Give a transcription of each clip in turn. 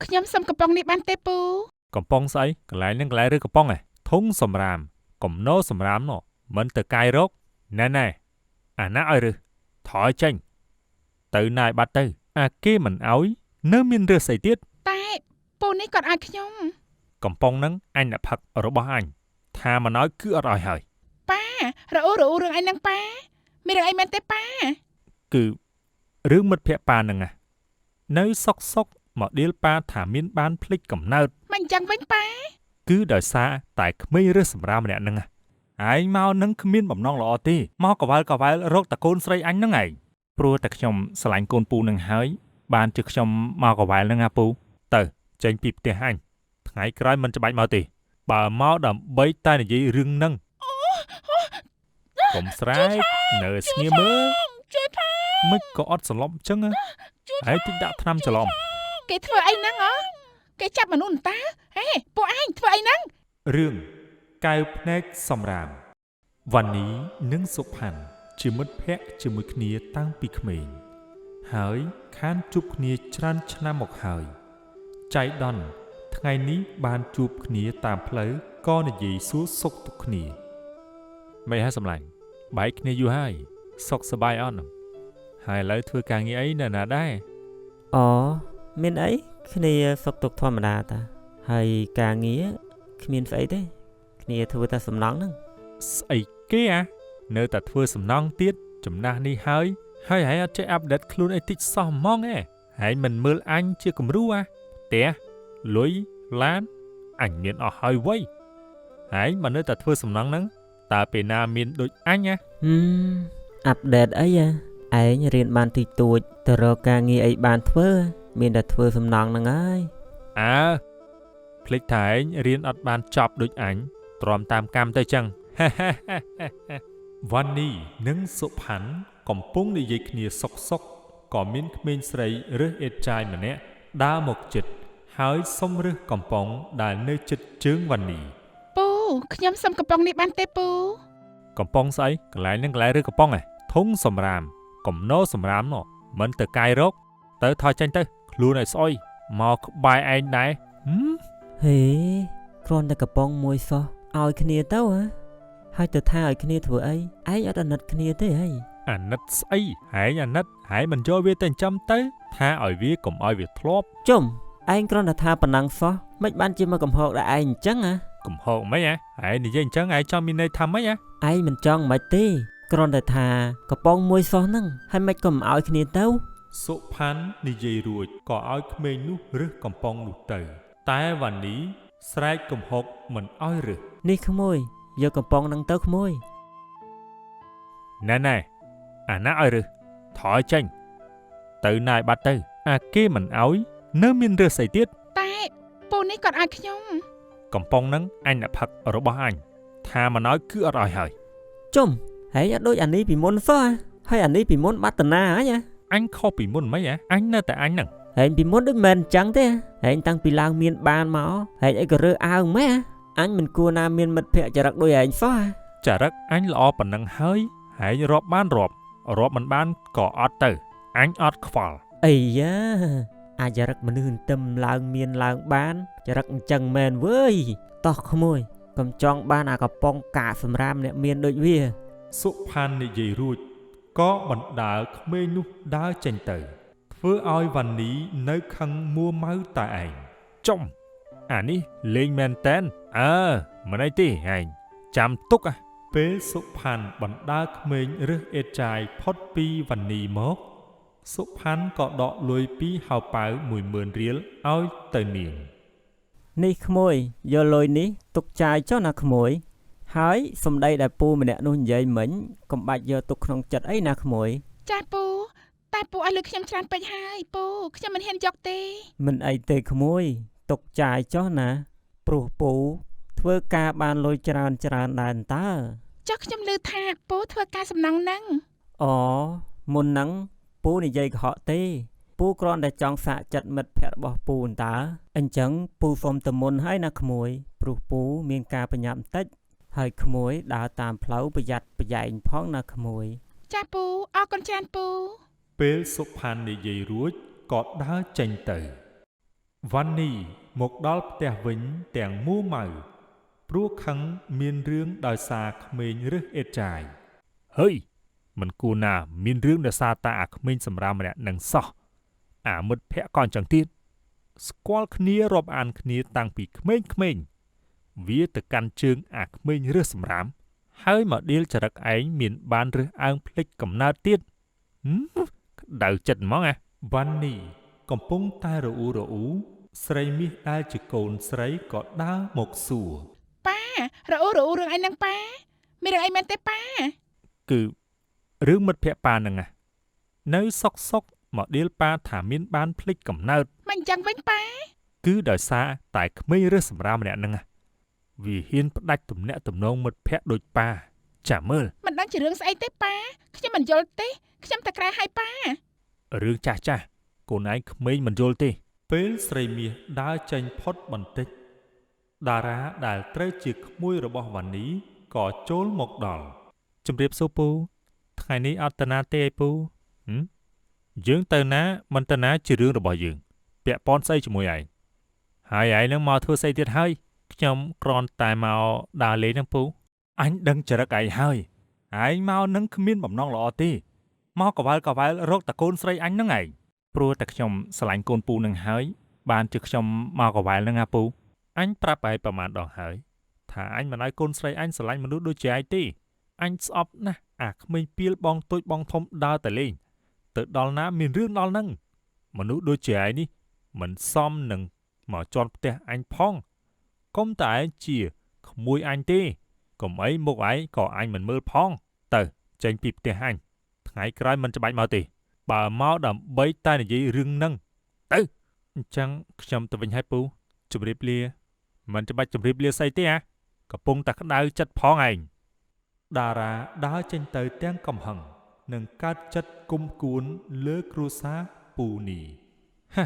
ខ្ញុំសុំកំប៉ុងនេះបានទេពូ កំប៉ុងស្អីកន្លែងហ្នឹងកន្លែងរើសកំប៉ុងហ៎ធុងសំរាមកំណោសំរាមនោះមិនទៅកាយរកណែណែអាណាឲ្យរើសថយចេញទៅណាយបាត់ទៅអាគេមិនឲ្យនៅមានរើសស្អីទៀត តែពូនេះគាត់ឲ្យខ្ញុំ កំប៉ុងហ្នឹងអញអ្នកផឹករបស់អញថាមិនឲ្យគឺអត់ឲ្យហើយ ប៉ារអ៊ូរអ៊ូរឿងអីហ្នឹងប៉ាមានរឿងអីមែនទេប៉ា គឺរឿងមិត្តភក្តិប៉ាហ្នឹងណានៅសុកសុកមកដៀលប៉ាថាមានបានភ្លេចកំណើត មិនអញ្ចឹងវិញប៉ា គឺដោយសារតែក្មេងរើសសម្រាមម្នាក់ហ្នឹងណាឯងមកនឹងគ្មានបំណងល្អទេមកកវ៉ែលកវ៉ែលរកតកូនស្រីអញហ្នឹងឯងព្រោះតែខ្ញុំស្រឡាញ់កូនពូនឹងហើយបានជាខ្ញុំមកកវ៉ែលហ្នឹងណាពូទៅចេញពីផ្ទះអញថ្ងៃក្រោយមិនច្បាច់មកទេបើមកដើម្បីតែនិយាយរឿងហ្នឹងកុំស្រែកនៅឲ្យស្ងៀមមើល ជួយផង មិនក៏អត់សន្លប់អញ្ចឹងហ៎ឯងតិចដាក់ថ្នាំច្រឡំ គេធ្វើអីហ្នឹងហ៎គេចាប់មនុស្សអន្តាហេពួកឯងធ្វើអីហ្នឹង រឿងកែវភ្នែកសំរាមវ៉ានីនិងសុផាន់ជាមិត្តភក្តិជាមួយគ្នាតាំងពីក្មេងហើយខានជួបគ្នាច្រើនឆ្នាំមកហើយចៃដន្យថ្ងៃនេះបានជួបគ្នាតាមផ្លូវក៏និយាយសួរសុខទុក្ខគ្នាមិនហើយសម្លាញ់បែកគ្នាយូរហើយសុខសប្បាយអត់នោះហើយឥឡូវធ្វើការងារអីនៅណាដែរ អូមានអីគ្នាសុខទុក្ខធម្មតាតាហើយការងារគ្មានស្អីទេគ្នាធ្វើតែសំណង់ហ្នឹង ស្អីគេអានៅតែធ្វើសំណង់ទៀតចំណាស់នេះហើយហើយហែងអត់ចេះ update ខ្លួនអីតិចសោះហ្មងឯងហែងមិនមើលអញជាគំរូអាផ្ទះលុយឡានអញមានអស់ហើយវៃហែងមកនៅតែធ្វើសំណង់ហ្នឹងតើពេលណាមានដូចអញណា ហឹម update អីហ៎ឯងរៀនបានតិចតួចទៅរកការងារអីបានធ្វើ មានតែធ្វើសំណង់ហ្នឹងហើយ អើភ្លេចថាឯងរៀនអត់បានចប់ដូចអញទ្រាំតាមកម្មទៅចឹង វ៉ាន់នីនិងសុផាន់កំពុងនិយាយគ្នាសុកសុកក៏មានក្មេងស្រីរើសអេតចាយម្នាក់ដើរមកជិតហើយសុំរើសកំប៉ុងដែលនៅជិតជើងវ៉ាន់នី ពូខ្ញុំសុំកំប៉ុងនេះបានទេពូ កំប៉ុងស្អីកន្លែងហ្នឹងកន្លែងរើសកំប៉ុងហ៎ធុងសំរាមកំណោសំរាមនោះមិនទៅកាយរកទៅថយចេញទៅខ្លួនឲ្យស្អុយមកក្បែរឯងដែរហឹម ហេគ្រាន់តែកំប៉ុងមួយសោះឲ្យគ្នាទៅហ៎ហើយទៅថាឲ្យគ្នាធ្វើអីឯងអត់អាណិតគ្នាទេហី អាណិតស្អីហែងអាណិតហែងមិនយកវាទៅចិញ្ចឹមទៅថាឲ្យវាកុំឲ្យវាធ្លាប់ ជុំឯងគ្រាន់តែថាប៉ុណ្ណឹងសោះមិនបានជាមកកំហកដល់ឯងអញ្ចឹងហ៎ កំហកម៉េចហ៎ហែងនិយាយអញ្ចឹងឯងចង់មានន័យថាម៉េចហ៎ ឯងមិនចង់មិនទេគ្រាន់តែថាកំប៉ុងមួយសោះហ្នឹងហើយមិនក៏មិនឲ្យគ្នាទៅ សុផាន់និយាយរួចក៏ឲ្យក្មេងនោះរើសកំប៉ុងនោះទៅ តែវ៉ានីស្រែកកំហុកមិនឲ្យរើស នេះក្មួយយកកំប៉ុងហ្នឹងទៅក្មួយ ណែណែអាណាឲ្យរើសថយចេញទៅណាយបាត់ទៅអាគេមិនឲ្យនៅមានរើសស្អីទៀត តែពូនេះគាត់ឲ្យខ្ញុំ កំប៉ុងហ្នឹងអញអ្នកផឹករបស់អញថាមិនឲ្យគឺអត់ឲ្យហើយ ជុំហែងអត់ដូចអានេះពីមុនសោះហ៎ហើយអានេះពីមុនបាត់តាណាហើយហ៎ អញខុសពីមុនម៉េចហ៎អញនៅតែអញហ្នឹង ហែងពីមុនដូចមិនមែនអញ្ចឹងទេហែងតាំងពីឡើងមានបានមកហែងអីក៏រើអើងម៉េះហ៎អញមិនគួរណាមានមិត្តភក្តិចរិតដូចឯងសោះហ៎ ចរិតអញល្អប៉ុណ្ណឹងហើយហែងរាប់បានរាប់រាប់មិនបានក៏អត់ទៅអញអត់ខ្វល់ អីយ៉ាអាចរិតមនុស្សន្ទឹមឡើងមានឡើងបានចរិតអញ្ចឹងមែនវើយតោះក្មួយកុំចង់បានអាកំប៉ុងកាកសម្រាមអ្នកមានដូចវា សុផាន់និយាយរួចក៏បណ្ដើរក្មេងនោះដើរចេញទៅធ្វើឲ្យវ៉ាន់នីនៅខឹងមួម៉ៅតែឯងចំអានេះលេងមែនតែនអើមិនអីទេឯងចាំទុកអាពេលសុផាន់បណ្ដើរក្មេងរើសអេតចាយផុតពីវ៉ាន់នីមកសុផាន់ក៏ដកលុយពីហៅប៉ៅ10000រៀលឲ្យទៅនាង នេះក្មួយយកលុយនេះទុកចាយចុះណាក្មួយហើយសម្ដីដែលពូម្នាក់នោះនិយាយមិញកុំបាច់យកទុកក្នុងចិត្តអីណាក្មួយ ចាពូតែពូឲ្យលុយខ្ញុំច្រើនពេកហើយពូខ្ញុំមិនហ៊ានយកទេ មិនអីទេក្មួយទុកចាយចុះណាព្រោះពូធ្វើការបានលុយច្រើនច្រើនដែរអន្តើ ចុះខ្ញុំឮថាពូធ្វើការសំណង់ហ្នឹង អូមុនហ្នឹងពូនិយាយកុហកទេពូគ្រាន់តែចង់សាកចិត្តមិត្តភក្តិរបស់ពូអន្តើអញ្ចឹងពូសុំទៅមុនហើយណាក្មួយព្រោះពូមានការប្រញាប់បន្តិចហើយក្មួយដើរតាមផ្លូវប្រយ័ត្នប្រយែងផងណាក្មួយ ចាពូអរគុណច្រើនពូ ពេលសុផាន់និយាយរួចក៏ដើរចេញទៅ វ៉ាន់នីមកដល់ផ្ទះវិញទាំងមួម៉ៅព្រោះខឹងមានរឿងដោយសារក្មេងរើសអេតចាយហើយមិនគួរណាមានរឿងដោយសារតាអាក្មេងសម្រាមម្នាក់នឹងសោះអាមិត្តភក្តិក៏អញ្ចឹងទៀតស្គាល់គ្នារាប់អានគ្នាតាំងពីក្មេងៗវាទៅកាន់ជើងអាក្មេងរើសសម្រាមហើយមកដៀលចរិតឯងមានបានរើសអើងភ្លេចកំណើតទៀតក្តៅចិត្តហ្មងអាវ៉ាន់នីកំពុងតែរអ៊ូរអ៊ូស្រីមាសដែលជាកូនស្រីក៏ដើរមកសួរ ប៉ារអ៊ូរអ៊ូរឿងអីហ្នឹងប៉ាមានរឿងអីមែនទេប៉ា គឺរឿងមិត្តភក្តិប៉ាហ្នឹងណានៅសុកសុកមកដៀលប៉ាថាមានបានភ្លេចកំណើត មិនអញ្ចឹងវិញប៉ា គឺដោយសារតែក្មេងរើសសម្រាមម្នាក់ហ្នឹងណាវាហ៊ានផ្ដាច់ទំនាក់ទំនងមិត្តភក្តិដូចប៉ាចាំមើល មិនដឹងជារឿងស្អីទេប៉ាខ្ញុំមិនយល់ទេខ្ញុំតែក្រែឲ្យប៉ា រឿងចាស់ចាស់កូនឯងក្មេងមិនយល់ទេពេលស្រីមាសដើរចេញផុតបន្តិចតារាដែលត្រូវជាក្មួយរបស់វ៉ានីក៏ចូលមកដល់ជំរាបសួរពូថ្ងៃនេះអត់តាណាទេឯពូយើងទៅណាមិនតាណាជារឿងរបស់យើងពាក់ព័ន្ធស្អីជាមួយឯងហើយឯងនឹងមកធ្វើស្អីទៀតហើយខ្ញុំគ្រាន់តែមកដើរលេងហ្នឹងពូអញដឹងចរិតឯងហើយឯងមកនឹងគ្មានបំណងល្អទេមកកវ៉ែលកវ៉ែលរកតកូនស្រីអញហ្នឹងឯងព្រោះតែខ្ញុំស្រឡាញ់កូនពូនឹងហើយបានជាខ្ញុំមកកវ៉ែលហ្នឹងណាពូអញប្រាប់ឯងប្រហែលដងហើយថាអញមិនឲ្យកូនស្រីអញស្រឡាញ់មនុស្សដូចជាឯងទេអញស្អប់ណាស់អាក្មេងពីលបងតូចបងធំដើរតែលេងទៅដល់ណាមានរឿងដល់ហ្នឹងមនុស្សដូចជាឯងនេះមិនសមនឹងមកជន់ផ្ទះអញផងកុំតែឯងជាក្មួយអញទេកុំអីមុខឯងក៏អញមិនមើលផងទៅចេញពីផ្ទះអញថ្ងៃក្រោយមិនច្បាច់មកទេបើមកដើម្បីតែនិយាយរឿងហ្នឹងទៅអញ្ចឹងខ្ញុំទៅវិញហើយពូជម្រាបលាមិនច្បាច់ជម្រាបលាស្អីទេអាកំពុងតែក្តៅចិត្តផងឯងតារាដើរចេញទៅទាំងកំហឹងនិងកើតចិត្តគុំគួនលើគ្រួសារពូនីហា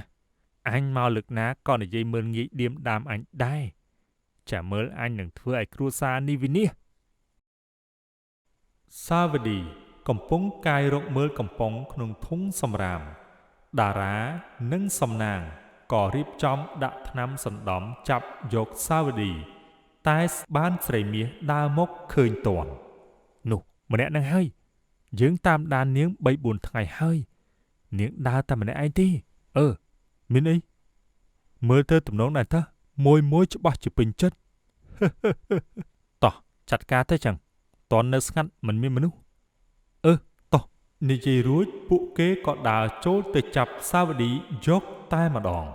អញមកលើកណាក៏និយាយមើលងាយឌៀមដាមអញដែរចាំមើលអញនឹងធ្វើឲ្យគ្រួសារនេះវិនាសសាវឌីកំពុងកាយរកមើលកំប៉ុងក្នុងធុងសម្រាមតារានិងសំណាងក៏រៀបចំដាក់ថ្នាំសណ្ដំចាប់យកសាវឌីតែបានស្រីមាសដើរមកឃើញទាន់នោះម្នាក់នឹងហើយយើងតាមដាននាង 3-4 ថ្ងៃហើយនាងដើរតែម្នាក់ឯងទេអឺមានអីមើលទៅទំនងដែរតើមួយមួយច្បាស់ជាពេញចិត្តតោះចាត់ការទៅចឹងតន់នៅស្ងាត់មិនមានមនុស្សអឺតោះនិយាយរួចពួកគេក៏ដើរចូលទៅចាប់សាវឌីយកតែម្ដង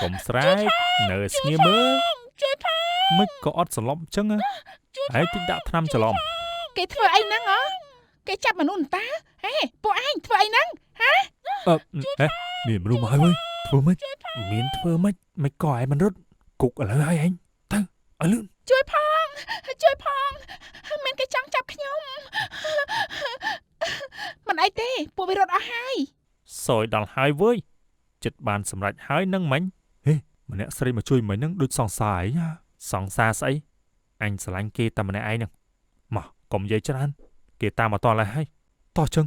កុំស្រែកនៅស្ងៀមមើល ជួយផង មិនក៏អត់សន្លប់ចឹងឯងតិចដាក់ថ្នាំច្រឡំ គេធ្វើអីហ្នឹងហ៎គេចាប់មនុស្សតាហេពួកឯងធ្វើអីហ្នឹងហ៎ អឺហេមានមនុស្សមកហើយវើយធ្វើម៉េចមានធ្វើម៉េចមិនក៏ឯងមិនរត់គុកឥឡូវហើយឯងទៅឲ្យលឿន ជួយផងជួយផងមានគេចង់ចាប់ខ្ញុំមិនអីទេពួកវារត់អស់ហើយ សយដល់ហើយវើយចិត្តបានសម្រេចហើយនឹងមិញហេម្នាក់ស្រីមកជួយមិញហ្នឹងដូចសង្សារឯងសង្សារស្អីអញស្រឡាញ់គេតែម្នាក់ឯងហ្នឹងមកកុំនិយាយច្រើនគេតាមមកតឡើយហើយតោះចឹង